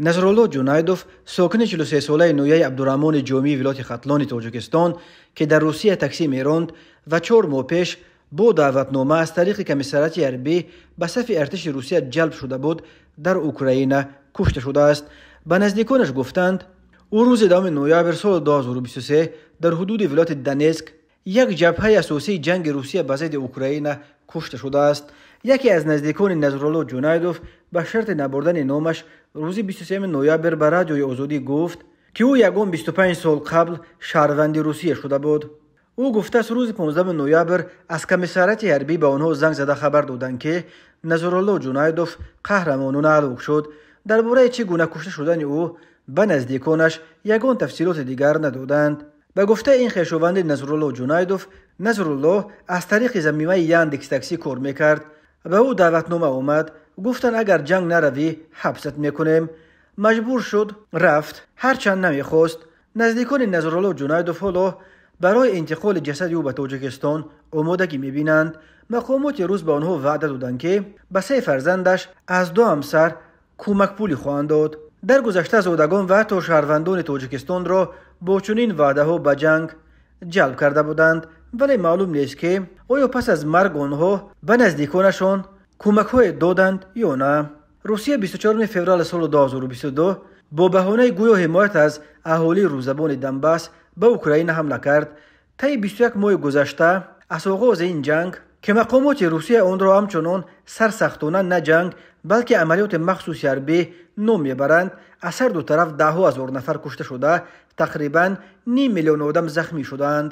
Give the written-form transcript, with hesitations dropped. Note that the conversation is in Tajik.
Назрулло Ҷунайдов, сокини 43-солаи ноҳияи Абдураҳмони Ҷомии вилояти Хатлони Тоҷикистон, ки дар Русия таксӣ меронд ва 4 моҳ пеш бо даъватнома аз тариқи комиссариати ҳарбӣ ба сафи артиши Русия ҷалб шуда буд, дар Украина кушта шудааст. Ба наздиконаш гуфтанд, ӯ рӯзи 10 ноябр соли 2023 дар ҳудуди вилояти Донецк, як ҷабҳаи асосии ҷанги Русия ба зидди Украина, кушта шудааст. Яке аз наздикони Назрулло Ҷунайдов ба шарти набурдани номаш рӯзи 23 ноябр ба Радиои Озодӣ гуфт, ки ӯ ягон 25 сол қабл шаҳрванди Русия шуда буд. Ӯ гуфтааст, рӯзи 15 ноябр аз комиссариати ҳарбӣ ба онҳо занг зада хабар доданд, ки Назрулло Ҷунайдов қаҳрамонона ҳалок шуд. Дар бораи чӣ гуна кушта шудани ӯ ба наздиконаш ягон тафсилоти дигар надоданд. Ба гуфтаи ин хешованди Назрулло Ҷунайдов, Назрулло аз тариқи замимаи Яндекс Таксӣ кор мекард. Ба ӯ даъватнома омад. Гуфтанд, агар ҷанг наравӣ, ҳабсат мекунем. Маҷбур шуд, рафт, ҳарчанд намехост. Наздикони Назрулло Ҷунайдов ҳоло барои интиқоли ҷасади ӯ ба Тоҷикистон омодагӣ мебинанд. Мақомоти рус ба онҳо ваъда доданд, ки ба 3 фарзандаш аз 2 ҳамсар кӯмакпулӣ хоҳанд дод. Дар гузашта зодагон ва ҳатто шаҳрвандони Тоҷикистонро бо чунин ваъдаҳо ба ҷанг ҷалб карда буданд, вале маълум нест, ки оё пас аз марг онҳо ба наздиконашон кӯмакҳое доданд ё на. Русия 24 феврали соли 2022 бо баҳонаи гӯё ҳимоят аз аҳолии рӯзабони Донбасс ба Украина ҳамла кард. Таи 21 моҳи гузашта аз оғози ин ҷанг, ки мақомоти Русия онро ҳамчунон сарсахтона на ҷанг, балки амалиёти махсуси ҳарбӣ ном мебаранд, аз ҳар ду тараф даҳҳо ҳазор нафар кушта шуда, тақрибан ним миллион одам захмӣ шудаанд.